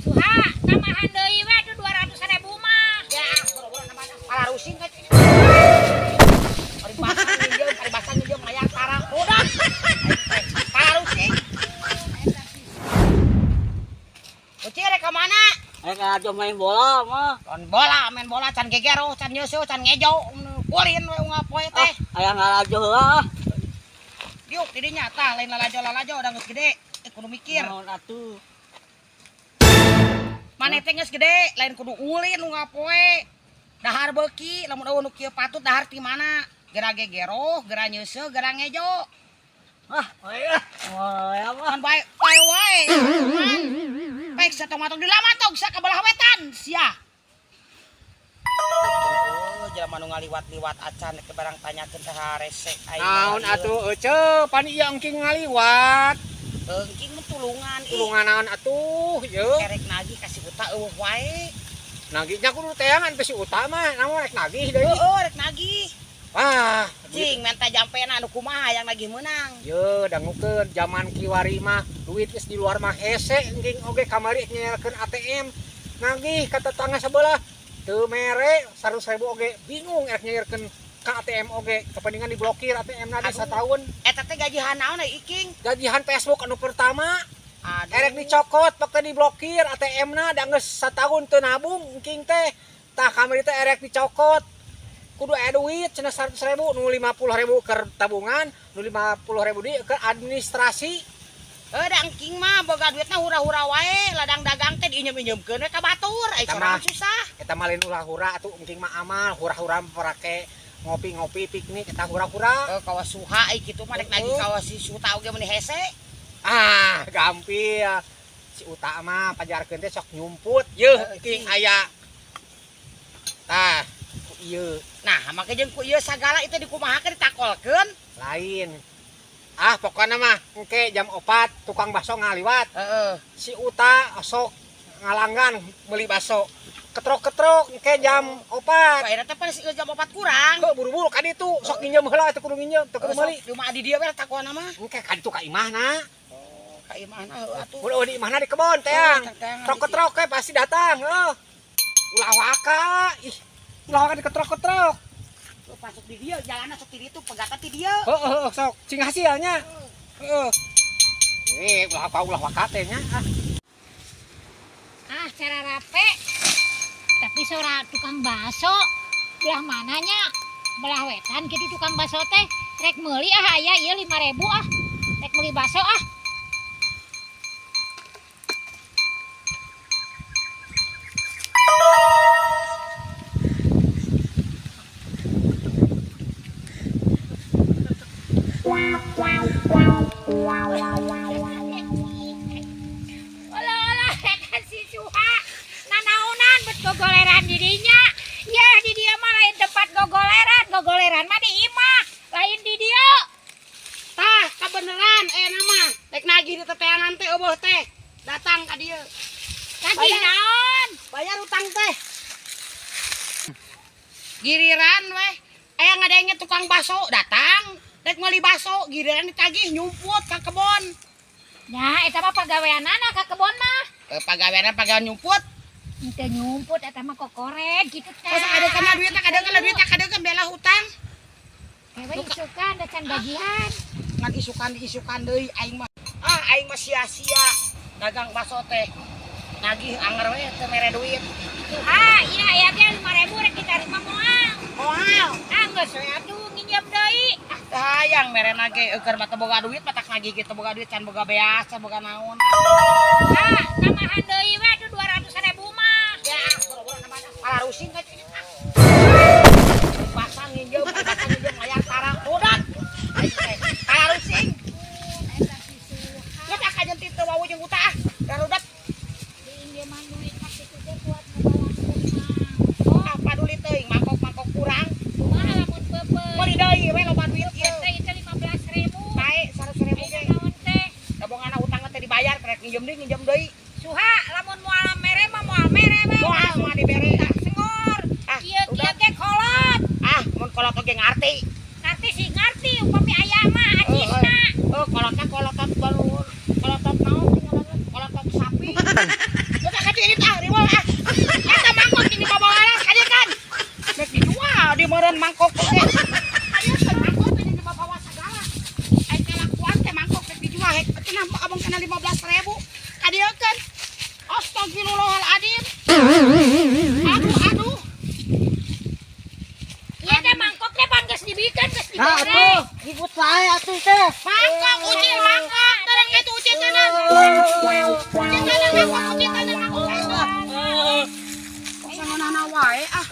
Suha, tambahan deui we tuh 200.000 mah. Ya, boro-boro namanya pala rusing ka ini. Paribasan nginjem mayar tara. Udah. Pala rusing. Uci rek ka mana? Rek aja main bola mah. Lawan bola, main bola can gegero, can nyeuseuh, can ngejo, kulin we unggal poe teh. Aya ngalajo heula. Diuk di dinya tah lain lalajo-lalajo udah geus gede. Kudu mikir. Naon atuh? Maneh teh geus gede, lain kudu ulin unggal poe. Dahar beuki, lamun eueuh nu kieu patut dahar ti mana? Gera gegeroh, gera nyeuseuh, gera ngejo. Ah, aya. Wah, ya mah. Kan bae bae wae. Man. Pek satong-matong di lamatog sakabelah wetan sia. Oh, jelema nu ngaliwat-liwat acan ke barang tanyakeun ka harese aing. Naon atuh ece pan ieu engking ngaliwat. Engking mah tulungan ih. Tulungan naon atuh ieu. Erek nagih ka si Uta eueuh wae. Nagihnya kudu teangan teh si Uta mah, naon rek nagih deui. Heeh, rek nagih. Wah, Cing menta jampena anu kumaha yang nagih meunang. Ye, dangukeun zaman kiwari mah duit geus di luar mah hese engking oge kamari nyelkeun ATM. Nagih ka tetangga sebelah teu mere 100.000 oge bingung erek nyairkeun ka ATM oge kepentingan diblokir ATM na di sataun. Eta teh gajihan naon ai Iking? Gajihan Facebook anu pertama. Aduh. Erek dicokot pake diblokir ATM na da geus sataun teu nabung engking teh. Tah kamari teh erek dicokot. Kudu aya duit cenah 100.000 nu 50.000 keur tabungan, nu 50.000 deui keur administrasi. Da engking mah boga duitna hura-hura wae, ladang dagang teh diinjem-injemkeun we ka batur, ai sorangan susah. Eta mah lain hura-hura atuh engking mah amal, hura-hura parake ngopi-ngopi piknik eta hura-hura. Kawas suha ai kitu mah rek nagih kawas si Suta oge meuni hese. Ah, gampil. Si Uta mah pajarkeun teh sok nyumput. Yeuh engking aya. Tah, ku ieu. Nah, make jeung ku ieu sagala itu dikumahakeun ditakolkeun. Lain. Ah, pokokna mah engke jam 4 tukang bakso ngaliwat. Heeh. Si Uta sok ngalanggan beli bakso. Ketrok-ketrok engke jam 4. Bae teh pan jam 4 kurang. Heuh, buru-buru ka ditu, sok nginjem heula teu kudu nginjem, teu kudu meuli. Di imah di dieu we takuana mah. Engke ka ditu ka imahna. Oh, ka imahna heuh atuh. Mun di imahna di kebon teang. Ketrok-ketrok we pasti datang, heuh. Ulah waka, ih. Ulah waka diketrok-ketrok. Pasuk di dieu, jalanna sok di ditu, pegatan di dieu. Heeh, heeh, sok cing hasilnya. Heeh. Ulah apa ulah waka teh nya. Ah. Ah, cara rape. Tapi sora tukang bakso belah mananya? Belah wetan kitu tukang bakso teh. Rek meuli ah aya ieu 5.000 ah. Rek meuli bakso ah. Alah, eta si Suha. Nanaonan bet gogoleran dirinya. Ya di dia mah lain tempat gogoleran, gogoleran mah di imah, lain di dia. Tah, kabeneran aya mah. Rek nagih di teteangan teh eueuh teh. Datang ka dieu. Nagih naon? Bayar utang teh. Giliran weh, aya ngadenge tukang bakso datang, rek meuli bakso, giliran ditagih nyumput ka kebon. Ya, eta mah pagaweanana ka kebon mah. Pagaweanna pagawean nyumput. Teu nyumput eta mah kokoret kitu teh. Masa kadeukeuh duitna, kadeukeuh duitna, kadeukeuh bela hutang. Kewe isukan da can gajihan. Ngan isukan diisukan deui aing mah. Ah, aing mah sia-sia dagang bakso teh. Nagih anger we teu mere duit. Ah, iya aya ge 5.000 rek ditarima moal. Moal. Ah, geus we atuh nginjem deui. Ah, teu hayang mere nage eukeun mah teu boga duit matak nagih ge teu boga duit can boga beas, can boga naon. Ah, tambahan deui we atuh 200.000 mah. Ya, boro-boro namanya pala rusing ka ini. Ah. Pasang nginjem, pasang nginjem mayar tara. Udah. Aing teh pala rusing. Eta si Suha. Geus ah kajeun teu wawuh jeung Uta ah. Darudat. Diinjeman duit mah kitu teh kuat ngabalaskeun mangkok. Ah, paduli teuing mangkok-mangkok kurang. Kumaha lamun peupeut? Meuli deui we loba duit ieu. Teh itu 15.000. Bae 100.000 Ayeuna ge. naon teh? Da bongana hutangna teh dibayar rek nginjem deui nginjem deui. Suha lamun moal mere mah moal mere we. Moal moal dibere. Sengor. Ah, Kieu-kieu udah. ge kolot. Ah, mun kolot oge ngarti. Ngarti sih ngarti upami aya mah acisna. Oh, kolotna kolotot balur. Kolotot naon sih ngaranna? Kolotot sapi. Geus ah Mangkok oge. Ayo kan mangkok teh dibawa sagala. Ai kalakuan teh mangkok rek dijual hek cenah abang kena 15.000. Kadieukeun. Astagfirullahaladzim. Aduh, aduh. Ieu teh mangkok teh pan geus dibikeun, geus Nah, dibere. atuh, ribut wae atuh teh. Mangkok ucil mangkok, terang itu ucil tenan. Ucil tenan mangkok, ucil tenan mangkok. Sangonana wae ah.